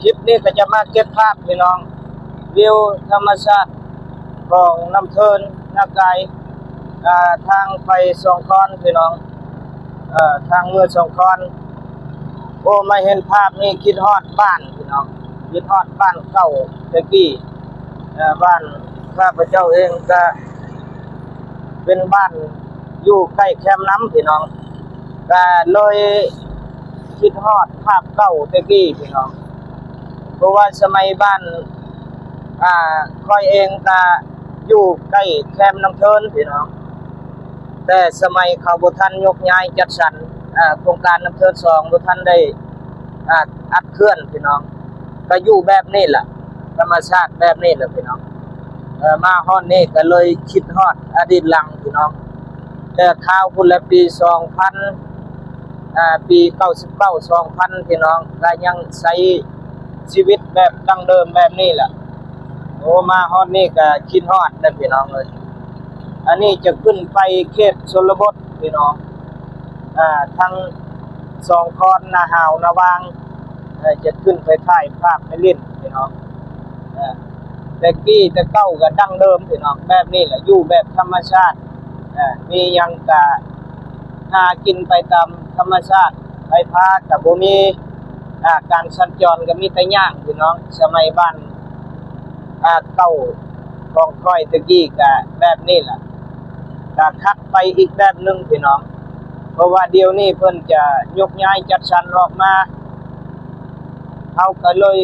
ຄລິບນີ້ກໍຈະມາເກັບພາບພີ່ນ້ອງ ວິວທຳມະຊາດຂອງນ້ຳເທີນນາກາຍ ອ່າ ທາງໄປສອງຄອນພີ່ນ້ອງ ເອີ ທາງເມືອສອງຄອນ. ໂອ້ ມາເຫັນພາບນີ້ຄິດຮອດບ້ານພີ່ນ້ອງ ຄິດຮອດບ້ານເກົ່າແຕ່ກີ້. ເອີ ບ້ານຂ້າພະເຈົ້າເອງກະເປັນບ້ານຢູ່ໃກ້ແຄມນ້ຳພີ່ນ້ອງ ກະເລີຍຄິດຮອດພາບເກົ່າແຕ່ກີ້ພີ່ນ້ອງ. ເພາະວ່າສະໄໝບ້ານ ອ່າ ຂ້ອຍເອງກະຢູ່ໃກ້ແຄມນ້ຳເທີນພີ່ນ້ອງ ແຕ່ສະໄໝເຂົາບໍ່ທັນຍົກຍ້າຍຈັດສັນ ອ່າ ໂຄງການນ້ຳເທີນສອງບໍ່ທັນໄດ້ ອ່າ ອັດເຄື່ອນພີ່ນ້ອງ ກໍຢູ່ແບບນີ້ລະ ທຳມະຊາດແບບນີ້ລະພີ່ນ້ອງ. ເອີ ມາຮອດນີ້ກໍເລີຍຄິດຮອດອະດີດຫຼັງພີ່ນ້ອງ ແຕ່ຄາວພຸ້ນແຫຼະ ປີສອງພັນ ອ່າ ປີເກົ້າສິບເກົ້າ ສອງພັນ ພີ່ນ້ອງ ກໍຍັງໃຊ້ຊີວິດແບບດັ້ງເດີມແບບນີ້ລະ. ໂອ້ ມາຮອດນີ້ກໍຄິດຮອດເດີພີ່ນ້ອງເອີຍ. ອັນນີ້ຈະຂຶ້ນໄປເຂດຊົນນະບົດພີ່ນ້ອງ ອ່າ ທັງສອງຄອນ ນາຫາວ ນາຫວ່າງ ເອີ ຈະຂຶ້ນໄປຖ່າຍພາບໄປຫຼິ້ນພີ່ນ້ອງ. ເອີ ແຕ່ກີ້ແຕ່ເກົ່າກໍດັ້ງເດີມພີ່ນ້ອງ ແບບນີ້ແຫຼະ ຢູ່ແບບທຳມະຊາດ ເອີ ມີຫຍັງກະຫາກິນໄປຕາມທຳມະຊາດ ໄຟຟ້າກະບໍ່ມີ ອ່າ ການສັນຈອນກະມີແຕ່ຍ່າງພີ່ນ້ອງ. ສະໄໝບ້ານ ອ່າ ເກົ່າຂອງຂ້ອຍແຕ່ກີ້ກະແບບນີ້ລະ ກະຄັກໄປອີກແບບໜຶ່ງພີ່ນ້ອງ ເພາະວ່າດຽວນີ້ເພິ່ນຈະຍົກຍ້າຍຈັດສັນອອກມາ ເຮົາກໍເລີຍ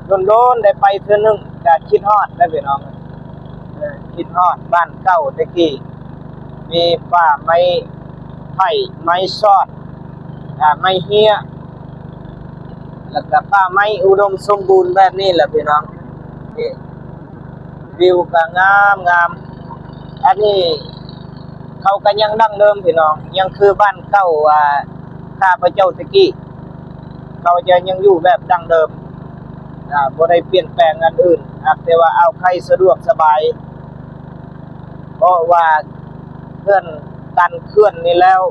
ດົນໆໄດ້ໄປເທື່ອໜຶ່ງ ກໍຄິດຮອດເດ້ພີ່ນ້ອງ ເອີ ຄິດຮອດບ້ານເກົ່າແຕ່ກີ້ ມີປ່າໄມ້ໄຜ່ ໄມ້ຊອດ ອ່າ ໄມ້ເຮ້ຍ ແລ້ວກໍປ່າໄມ້ອຸດົມສົມບູນແບບນີ້ແຫຼະພີ່ນ້ອງ. ນີ້ ວິວກໍງາມໆ ອັນນີ້ເຂົາກໍຍັງດັ້ງເດີມພີ່ນ້ອງ ຍັງຄືບ້ານເກົ່າ ອ່າ ຂ້າພະເຈົ້າແຕ່ກີ້ ເຂົາຈະຍັງຢູ່ແບບດັ້ງເດີມ ອ່າ ບໍ່ໄດ້ປ່ຽນແປງອັນອື່ນ ຫາກແຕ່ວ່າອ່າວໄຂ່ສະດວກສະບາຍ ເພາະວ່າເຮືອນກັນເຂື່ອນນີ້ແລ້ວ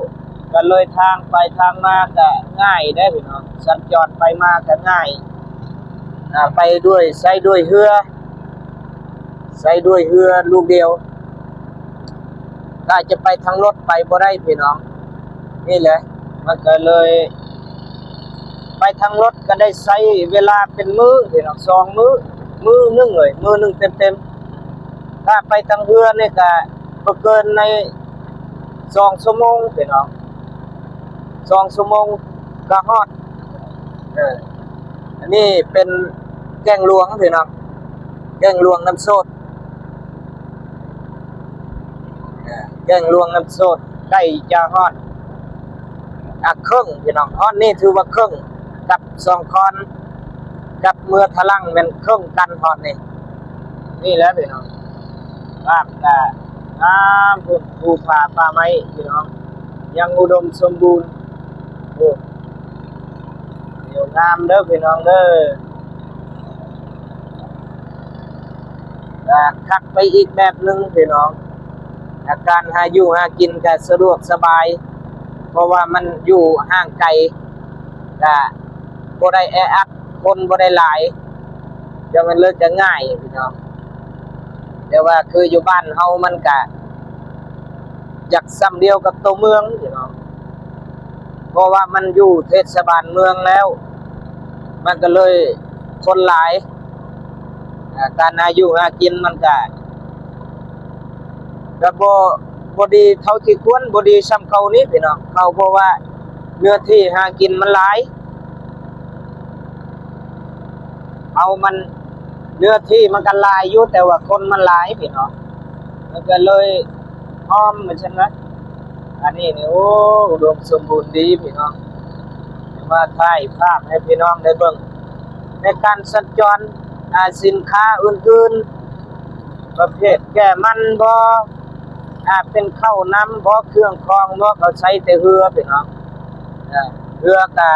ກໍເລີຍທາງໄປທາງມາກໍງ່າຍເດ້ພີ່ນ້ອງ ສັນຈອນໄປມາກໍງ່າຍ ອ່າ ໄປດ້ວຍ ໃຊ້ດ້ວຍເຮືອ ໃຊ້ດ້ວຍເຮືອລູກດຽວ ຖ້າຈະໄປທາງລົດໄປບໍ່ໄດ້ພີ່ນ້ອງ. ນີ້ແຫຼະ ມັນກໍເລີຍ ໄປທາງລົດກໍໄດ້ໃຊ້ເວລາເປັນມື້ພີ່ນ້ອງ ສອງມື້ ມື້ໜຶ່ງເລີຍ ມື້ໜຶ່ງເຕັມໆ. ຖ້າໄປທາງເຮືອນີ້ກໍບໍ່ເກີນໃນສອງຊົ່ວໂມງພີ່ນ້ອງ ສອງຊົ່ວໂມງກໍຮອດ. ເອີ ອັນນີ້ເປັນແກ້ງຫຼວງພີ່ນ້ອງ ແກ້ງຫຼວງນ້ຳໂຊດ ເອີ ແກ້ງຫຼວງນ້ຳໂຊດ ໃກ້ຈະຮອດ ອ່າ ເຄິ່ງພີ່ນ້ອງ ຮອດນີ້ຖືວ່າເຄິ່ງ ກັບສອງຄອນ ກັບເມືອທະລັງແມ່ນເຄິ່ງກັນຮອດນີ້. ນີ້ແຫຼະພີ່ນ້ອງ ນ້ຳກະງາມພຸ້ນ ພູຜາປ່າໄມ້ພີ່ນ້ອງ ຍັງອຸດົມສົມບູນ. ໂອ້ ວິວງາມເດີພີ່ນ້ອງເດີ ກໍຄັກໄປອີກແບບໜຶ່ງພີ່ນ້ອງ ການຫາຢູ່ຫາກິນກໍສະດວກສະບາຍ ເພາະວ່າມັນຢູ່ຫ່າງໄກ ກະບໍ່ໄດ້ແອອັດ ຄົນບໍ່ໄດ້ຫຼາຍ ຈັ່ງມັນເລີຍຈະງ່າຍພີ່ນ້ອງ. ແຕ່ວ່າຄືຢູ່ບ້ານເຮົາມັນກະຢາກສ່ຳດຽວກັບໂຕເມືອງພີ່ນ້ອງ ເພາະວ່າມັນຢູ່ເທດສະບານເມືອງແລ້ວ ມັນກໍເລີຍຄົນຫຼາຍ ການຫາຢູ່ຫາກິນມັນກະ ກໍບໍ່ ບໍ່ດີເທົ່າທີ່ຄວນ ບໍ່ດີສ່ຳເກົ່ານີ້ພີ່ນ້ອງ ເຂົາເພາະວ່າເນື້ອທີ່ຫາກິນມັນຫຼາຍ ເຮົາມັນ ເນື້ອທີ່ມັນກໍຫຼາຍຢູ່ ແຕ່ວ່າຄົນມັນຫຼາຍພີ່ນ້ອງ ມັນກໍເລີຍຫອມ ວ່າຊັ້ນນະ. ອັນນີ້ນີ້ ໂອ້ ອຸດົມສົມບູນດີພີ່ນ້ອງ ມາຖ່າຍພາບໃຫ້ພີ່ນ້ອງໄດ້ເບິ່ງ ໃນການສັນຈອນ ອ່າ ສິນຄ້າອື່ນໆ ປະເພດແກ້ມັນບໍ ອ່າ ເປັນເຂົ້ານຳບໍ ເຄື່ອງຂອງບໍ ເຂົາໃຊ້ແຕ່ເຮືອພີ່ນ້ອງ ເຮືອກະ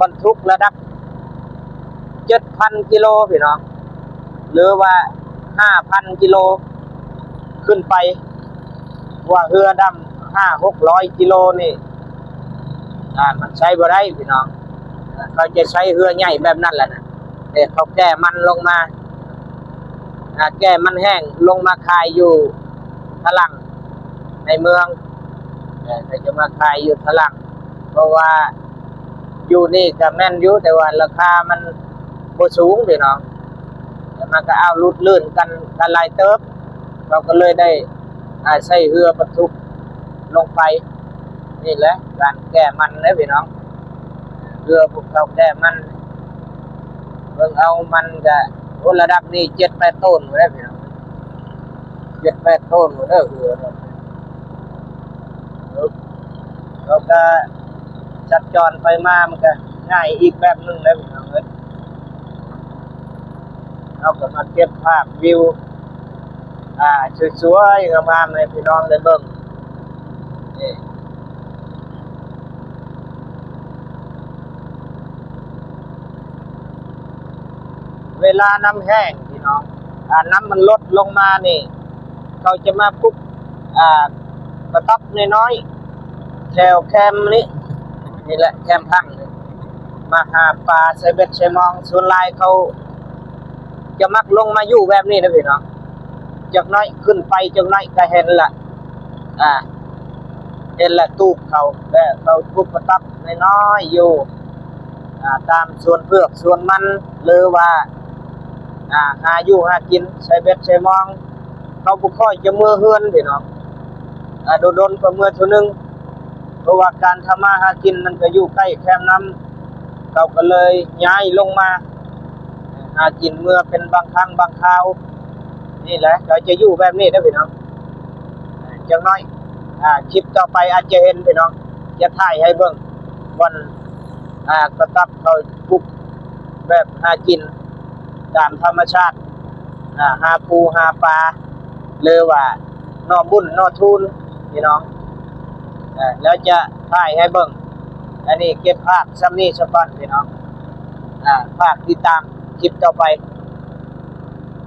ບັນທຸກລະດັບເຈັດພັນກິໂລພີ່ນ້ອງ ຫຼືວ່າຫ້າພັນກິໂລຂຶ້ນໄປ ວ່າເຮືອດຳຫ້າຫົກຮ້ອຍກິໂລນີ້ ອ່າ ມັນໃຊ້ບໍ່ໄດ້ພີ່ນ້ອງ. ເຂົາຈະໃຊ້ເຮືອໃຫຍ່ແບບນັ້ນແຫຼະນະ ແຕ່ເຂົາແກ່ມັນລົງມາ ອ່າ ແກ່ມັນແຫ້ງລົງມາຂາຍຢູ່ທາງຫຼັງໃນເມືອງ ເອີ ເຂົາຈະມາຂາຍຢູ່ທາງຫຼັງ ເພາະວ່າຢູ່ນີ້ກໍແມ່ນຢູ່ ແຕ່ວ່າລາຄາມັນບໍ່ສູງພີ່ນ້ອງ ແລ້ວມັນກໍເອົາຫຼຸດລື່ນກັນ ກັນຫຼາຍເຕີບ ເຂົາກໍເລີຍໄດ້ ອ່າ ໃຊ້ເຮືອບັນທຸກລົງໄປ. ນີ້ແຫຼະການແກ່ມັນເດ້ພີ່ນ້ອງ ເຮືອພວກເຂົາແກ່ມັນ ເບິ່ງເອົາມັນກະ ໂອ້ ລະດັບນີ້ເຈັດແປດໂຕນພຸ້ນເດ້ພີ່ນ້ອງ ເຈັດແປດໂຕນພຸ້ນເດີເຮືອ ເຮົາກະສັນຈອນໄປມາມັນກະງ່າຍອີກແບບໜຶ່ງເດ້ພີ່ນ້ອງເອີຍ. ເຮົາກໍມາເກັບພາບວິວ ອ່າ ສວຍໆງາມໆໃຫ້ພີ່ນ້ອງໄດ້ເບິ່ງ ນີ້ ເວລານ້ຳແຫ້ງພີ່ນ້ອງ ອ່າ ນ້ຳມັນລົດລົງມານີ້ ເຂົາຈະມາປຸກ ອ່າ ກະຕັບນ້ອຍໆ ແຖວແຄມນີ້ ນີ້ແຫຼະ ແຄມພັງນີ້ ມາຫາປາ ໃສ່ເບັດໃສ່ມອງ ສ່ວນຫຼາຍເຂົາຈະມັກລົງມາຢູ່ແບບນີ້ນະພີ່ນ້ອງ ຈັກໜ້ອຍຂຶ້ນໄປຈັກໜ້ອຍກະເຫັນລະ ອ່າ ເຫັນລະຕູບເຂົາ ແລະເຂົາປຸກກະຕັບນ້ອຍໆຢູ່ ອ່າ ຕາມສວນເຜືອກສວນມັນ ຫຼືວ່າ ອ່າ ຫາຢູ່ຫາກິນ ໃສ່ເບັດໃສ່ມອງ ເຂົາບໍ່ຄ່ອຍຈະເມືອເຮືອນພີ່ນ້ອງ ອ່າ ດົນໆກໍເມືອເທື່ອໜຶ່ງ ເພາະວ່າການທຳມາຫາກິນມັນກໍຢູ່ໃກ້ແຄມນ້ຳ ເຂົາກໍເລີຍຍ້າຍລົງມາຫາກິນເມືອເປັນບາງຄັ້ງບາງຄາວ ນີ້ແຫຼະ ເຂົາຈະຢູ່ແບບນີ້ເດີພີ່ນ້ອງ ຈັກໜ້ອຍ ອ່າ ຄລິບຕໍ່ໄປອາດຈະເຫັນພີ່ນ້ອງ ຈະຖ່າຍໃຫ້ເບິ່ງບ່ອນ ອ່າ ກະຕັບເຂົາປຸກແບບຫາກິນຕາມທຳມະຊາດ ອ່າ ຫາປູຫາປາ ຫຼືວ່າໜໍ່ບຸນໜໍ່ທູນພີ່ນ້ອງ ເອີ ແລ້ວຈະຖ່າຍໃຫ້ເບິ່ງ ອັນນີ້ເກັບພາບຊ່ຳນີ້ສາກ່ອນພີ່ນ້ອງ ອ່າ ຝາກຕິດຕາມຄລິບຕໍ່ໄປ.